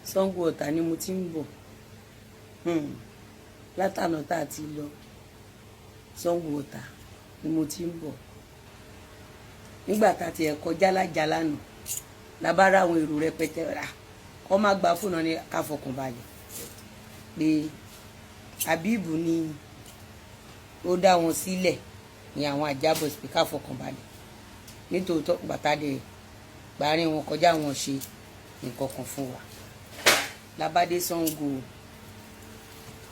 Sango Ọ̀tà ni mo ti ń bọ̀. Látànà tá a ti lọ Sango Ọ̀tà ni mo ti ń bọ̀. Nígbà tá a ti ẹ̀ kọjá lájà lánàá, labára àwọn èrò rẹpẹtẹ rà kọ́ má gba fóònù ní ká fọkàn balẹ̀ pé Habeeb ni ó dá wọn sílẹ̀ ní àwọn àjábọ̀ sí pé ká fọkàn balẹ̀. Nítòótọ́, bàtà dẹ̀ gbàrin wọn kọjá, wọn ṣe nǹkan kan fún wa. Labádé Sango,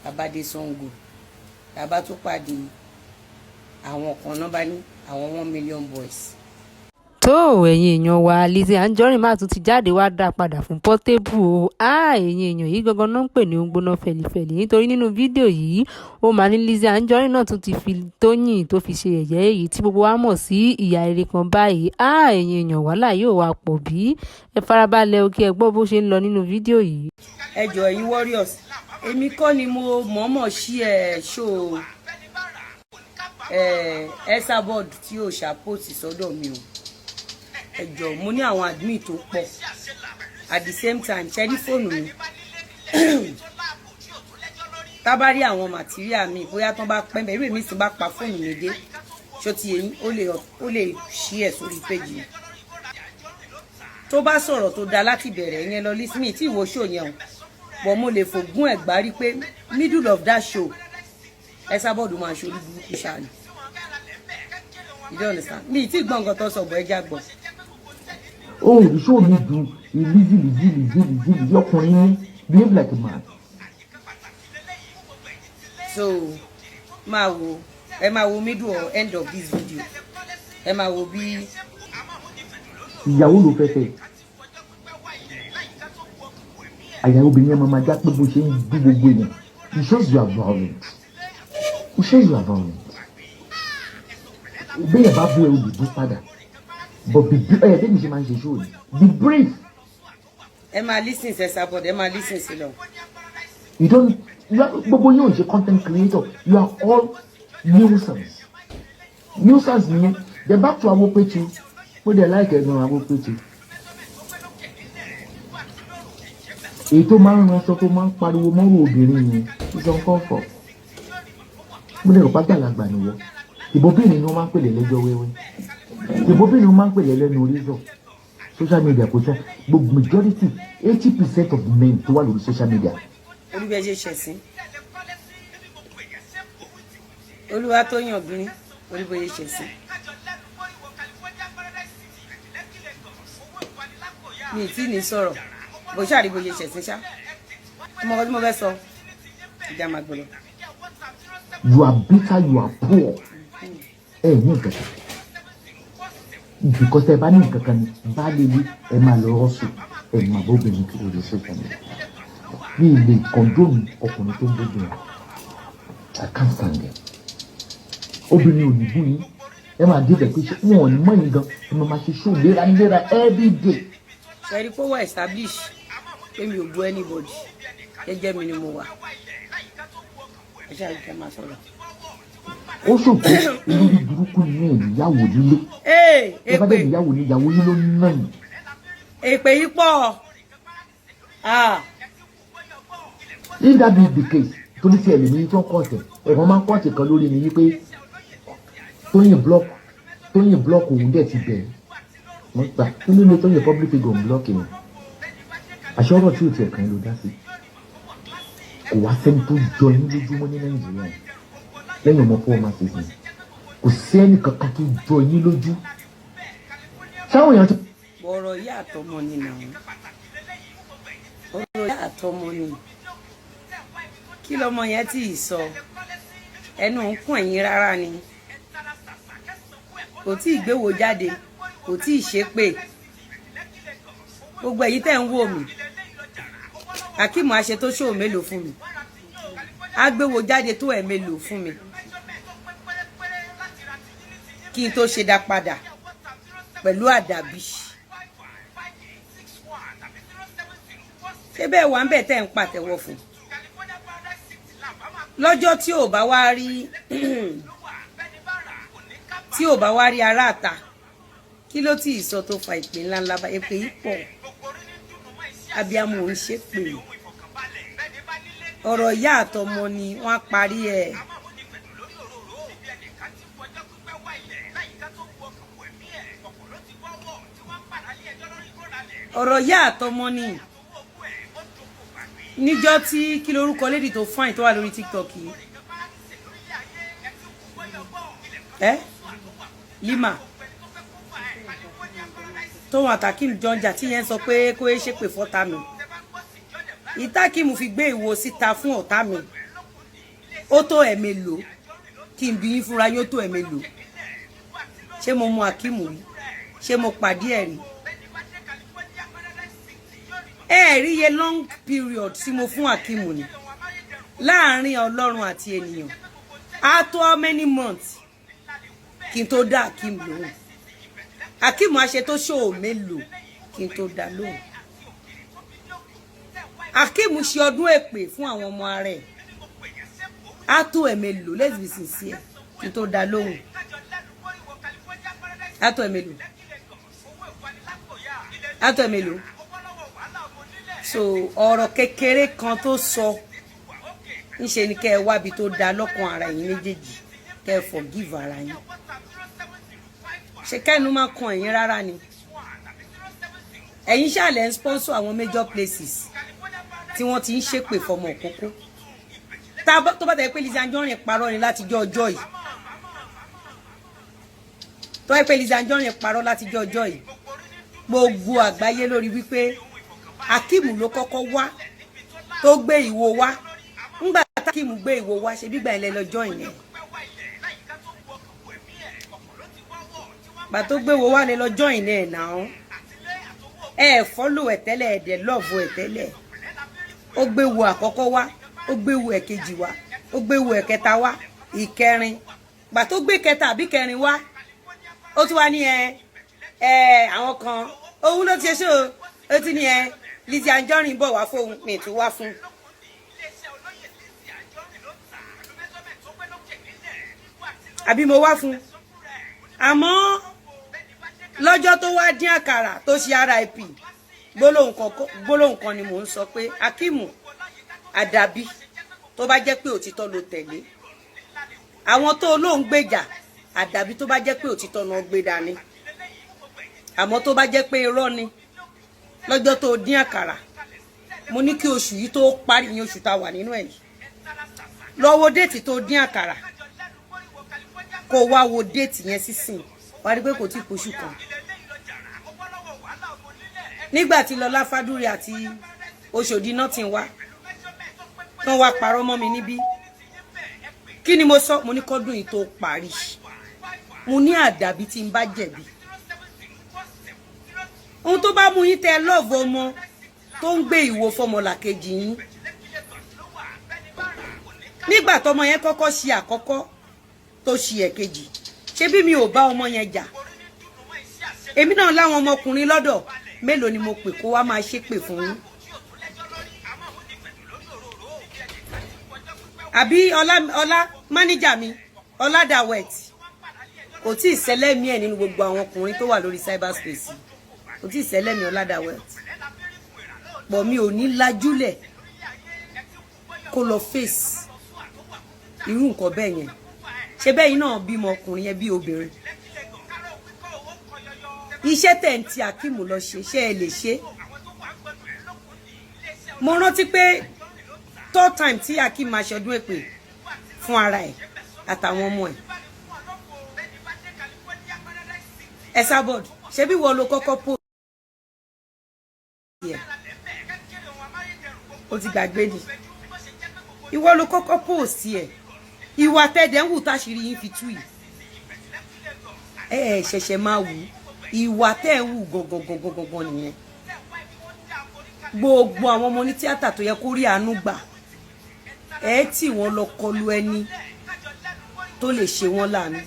labádé Sango, labá tó pàdé àwọn kan náà, bá ní àwọn 1 million boys. Tó ẹ̀yin èèyàn wa, Lizzy Anjorin má tún ti jáde wá dá padà fún Portable o. Ẹ̀yin èèyàn yìí gangan náà ń pè ní ó ń gbóná fẹlifẹli, nítorí nínú fídíò yìí, ó máa ní Lizzy Anjorin náà tún ti fi Tóyìn tó fi ṣe ẹ̀yẹ́, èyí tí gbogbo wa mọ̀ sí ìyá eré kan báyìí. Ẹ̀yin èèyàn, wàhálà yóò wá pọ̀ bí. Ẹ farabalẹ̀ o, kí ẹ gbọ́ bó ṣe ń lọ nínú fídíò yìí. Ẹ jọ̀ọ́, ẹ̀yin warriors, èmi kọ́ ni mo mọ̀ọ́mọ̀ ṣí ẹ̀ ṣó ẹ Esabod tí ò ṣàpòtì sọ́dọ̀ mi o. Ẹ jọ̀ọ́, mo ní àwọn admin tó pọ̀. At the same time, ṣe rí fóònù mi, tá bá rí àwọn material mi, bóyá tán bá pẹ́ bẹ́ẹ̀, irú èmi sì bá pa fóònù mi dé, ṣó ti yẹn, ó lè ṣí ẹ̀ sórí péjì mi. Tó bá sọ̀rọ̀ tó dáa láti bẹ̀rẹ̀ yẹn lọ lísìmí tí ìwọ show yẹn o, but mo lè fògún ẹ̀ gbárí pé middle of that show, Esabod máa ṣe orí burúkú ṣáà ni. You don't understand mi tí gbọ́ nǹkan tó sọ bọ̀, ẹ já gbọ́. Ohun ìṣó mi ju Lizzy, Lizzy, Lizzy, Lizzy, Lizzy. Ọkùnrin ní behave like a man. So máa wo, ẹ máa wo middle or end of this video, ẹ máa wo bí. Ìyàwó ló fẹ́ fẹ́, àyà obìnrin yẹn máa ma já pé bó ṣe ń bú gbogbo èèyàn. It shows you are violent. It shows you are violent. Bẹ́ẹ̀ bá bú ẹ, o lè bú padà, but be ẹ bẹ́ẹ̀ mi ṣe máa ń ṣe show ni, be brave. Ẹ máa listen sí Esabod, ẹ máa listen sí lọ. You don't you are, gbogbo yóò ṣe content creator, you are all nuisance, nuisance nìyẹn. Then back to Awopetu. Mo dẹ̀ like ẹ̀gbọ́n Awopetu, èyí tó máa ń ránṣọ, tó máa ń pariwo mọ́rò obìnrin yẹn. It's uncalled for. Mo lè rò pàgbàlagbà nìwọ. Ìbòbìnrin ni wọ́n máa ń pè lẹ́jọ́ wẹ́wẹ́, ìbòbìnrin ni wọ́n máa ń pè lẹ́nu orízọ̀. Social media kò sọ gbogbo majority, 80% of men tó wà lórí social media. Orí bí ẹ ṣe ṣẹ̀sín, olúwa tó yàn obìnrin, orí bó ṣe ṣẹ̀sín. Mi ì tí ní sọ̀rọ̀ bó ṣáà rí bó ṣe ṣẹ̀sín ṣá. Tí mo kọ́ tí mo fẹ́ sọ, ìjà máa gbọ́dọ̀. You are bitter, you are poor. Ẹ ní nǹkan kan, because ẹ bá ní nǹkan kan ní baálé ilé, ẹ máa lọ rọ́ọ̀sù, ẹ máa bá obìnrin kiri lórí social media. Mi ì lè condone ọkùnrin tó ń bóbìnrin. I can't stand them. Obìnrin ò ní bú yín, ẹ máa dé ibẹ̀ pé ṣé wọn ò ní mọ̀ yín gan. Ẹ máa máa ṣe show léraléra every day. Ṣe rí pé ó wà establish pé mi ò bú anybody, jẹ́jẹ́ mi ni mo wà. Ẹ ṣáà jẹ́ máa sọ̀rọ̀. Ó ṣòfò, olórí burúkú ní ìyàwó nílé. Ee. Ẹ bá dẹ̀ Èpè. Ìyàwó ní ìyàwó yín ló ń nà yín. Èpè yìí pọ̀. Ah. If that be the case, torí tí ẹlẹ́mi tó ń kọ̀ọ̀tẹ̀ ẹ̀wọ̀n máa ń kọ̀ọ̀tẹ̀ kan lórí mi wípé Tóyìn block, Tóyìn block, òun dẹ̀ ti bẹ̀rẹ̀. Wọ́n gbà kí ló lè Tóyìn public figure ń block yẹn. Àṣẹ ọ̀rọ̀ tí ò tiẹ̀ kàn ló dá sí, kò wá sẹ́ni tó jọ yín lójúmọ́ ní Nàìjíríà lẹ́yìn ọmọ fún ọmọ sísìn. Kò sẹ́ni kankan tó jọ yín lójú sáwọn èèyàn ti. Ọ̀rọ̀ yìí àtọmọ ni nà ó, ọ̀rọ̀ yìí àtọmọ ni. Kí lọmọ yẹn tí ì sọ, ẹnu ń kún ẹ̀yìn rárá ni. Kò tí ì gbéwò jáde, kò tí ì ṣépè. Gbogbo èyí tẹ́ ń wò mí, Akeem àṣẹ tó ṣòwò mélòó fún mi, á gbéwò jáde tó ẹ̀ mélòó fún mi kí n tó ṣe dá padà pẹ̀lú àdàbí. Ṣé bẹ́ẹ̀ wà ń bẹ̀ tẹ́ ń pàtẹ́wọ́ fún lọ́jọ́ tí ò bá wá rí, tí ò bá wá rí aráàta? Kí ló tí ì sọ tó fa ìpè ńláńlá bá? Èpè yìí pọ̀. Abiyamọ ò ń ṣépè. Ọ̀rọ̀ ìyá àtọmọ ni wọ́n á parí ẹ̀. Ọ̀rọ̀ ìyá àtọmọ ni. Níjọ́ tí, kí lorúkọ lady tó fine tó wà lórí TikTok yìí, ẹ Lima, tóun àtàkìm jọjà, tí yẹn sọ pé kó e ṣépè fọ́tà mi, ìtàkìm fi gbé ìwo síta fún ọ̀tá mi, ó tó ẹ̀mélòó kí n bí yín fúnra yóò tó ẹ̀mélòó? Ṣé mo mú Akíìmù rí? Ṣé mo pàdé ẹ̀ rí? Ẹ rí iye long period tí mo fún Akíìmù ni láàrin Ọlọ́run àti ènìyàn, á tó how many months kí n tó dá Akíìmù lóhùn? Akíìmù àṣẹ tó ṣòwò mélòó kí n tó dá lóhùn? Akíìmù ṣe ọdún èpè fún àwọn ọmọ ara ẹ̀, á tó ẹ̀mélòó? Let's be sincere, kí n tó dá lóhùn, á tó ẹ̀mélòó? Á tó ẹ̀mélòó? So ọ̀rọ̀ kékeré kan tó sọ ńṣe ni kẹ́ ẹ wábi tó da lọ́kàn ara yín méjèèjì, kẹ́ ẹ forgive ara yín. Ṣe kẹ́nu máa kan ẹ̀yin rárá ni? Ẹ̀yin ṣàlẹ̀ ń sponsor àwọn major places tí wọ́n ti ń ṣépè fọmọ òkókó. Tó bá tẹ̀ pé Lizzy Anjorin parọ́ ni látijọ́ ọjọ́ yìí, tó bá pé Lizzy Anjorin parọ́ látijọ́ ọjọ́ yìí, gbogbo àgbáyé lórí wípé Akeem ló kọ́kọ́ wá tó gbé ìwo wá. Ńgbà Akeem gbé ìwo wá, ṣe gbígbà ilẹ̀ lọ́jọ́ ìyẹn gbà tó gbé ìwo wá lẹ lọ́jọ́ ìyẹn ẹ̀ náà. Ẹ follow ẹ̀ tẹ́lẹ̀, ẹ̀ dẹ̀ love ẹ̀ tẹ́lẹ̀. Ó gbé wo àkọ́kọ́ wá, ó gbé wo ẹ̀kejì wá, ó gbé wo ẹ̀kẹta wá, ìkẹrin. Gbà tó gbé kẹta àbí kẹrin wá, ó tún wá ní ẹ ẹ àwọn kan òun ló ti ṣe ṣó, ó ti ní ẹ Lizzy Anjorin bọ̀ wá fóun, mi tún wá fún. Àbí mo wá fún? Àmọ́ lọ́jọ́ tó wá dín àkàrà tó ṣe RIP, gbólóhùn kan ni mò ń sọ pé Akíìmù àdàbí tó bá jẹ́ pé òtítọ́ ló tẹ̀lé àwọn tó lóun gbèjà, àdàbí tó bá jẹ́ pé òtítọ́ náà gbé dání. Àmọ́ tó bá jẹ́ pé irọ́ ni, lọ́jọ́ tó dín àkàrà, mo ní kí oṣù yìí tó parí, ìyẹn oṣù tá a wà nínú ẹ̀ yìí, lọ wo date tó dín àkàrà, kó wá wo date yẹn sísìn, wá rí pé kò tí ì póṣù kan. Nígbà tí Lọlá Fádúrè àti Oṣòdì náà ti wá tán, wá parọ́ mọ́ mi níbí, kí ni mo sọ? Mo ní kọ́dún yìí tó parí, mo ní àdàbí tí n bá jẹ̀bi. Ohun tó bá mú yín tẹ love ọmọ tó ń gbé ìwo fọmọlàkejì yín, nígbà tọmọ yẹn kọ́kọ́ ṣe àkọ́kọ́, tó ṣe ẹ̀kejì, ṣé bí mi ò bá ọmọ yẹn jà? Èmi náà láwọn ọmọkùnrin lọ́dọ̀. Mélòó ni mo pè kó wá máa ṣépè fún yín? Àbí ọlá ọlá máníjà mi, Ọládàwẹ̀t, kò tí ì sẹlẹ́mí ẹ̀ nínú gbogbo àwọn ọkùnrin tó wà lórí cyberspace. Kò tí ì sẹlẹ́mí Ọládàwẹ̀t pọ̀. Mi ò ní lajúlẹ̀ kó lọ face irú nǹkan bẹ́ẹ̀ yẹn. Ṣe bẹ́ẹ̀ yín náà bímọ ọkùnrin yẹn bí obìnrin? Iṣẹ́ tẹ̀ ń ti Akíìmù lọ ṣe, ṣé ẹ lè ṣe? Mo rántí pé third time tí Akeem máa ṣọdún èpè fún ara ẹ̀ àtàwọn ọmọ ẹ̀, Esabod, ṣebí wọ́n ló kọ́kọ́ post ẹ̀? O ti gbàgbé ni? Ìwọ ló kọ́kọ́ post ẹ̀. Ìwà tẹ̀dẹ̀ ń wù táṣìírí yín fi tú yìí, ẹ ẹ ṣẹ̀ṣẹ̀ máa wù. Ìwà tẹ̀ ń wù gangan gangan gangan nìyẹn. Gbogbo àwọn ọmọ ní tíátà tó yẹ kó rí àánú gbà, ẹ tí wọ́n lọ kọlu ẹni tó lè ṣe wọ́n láàánú.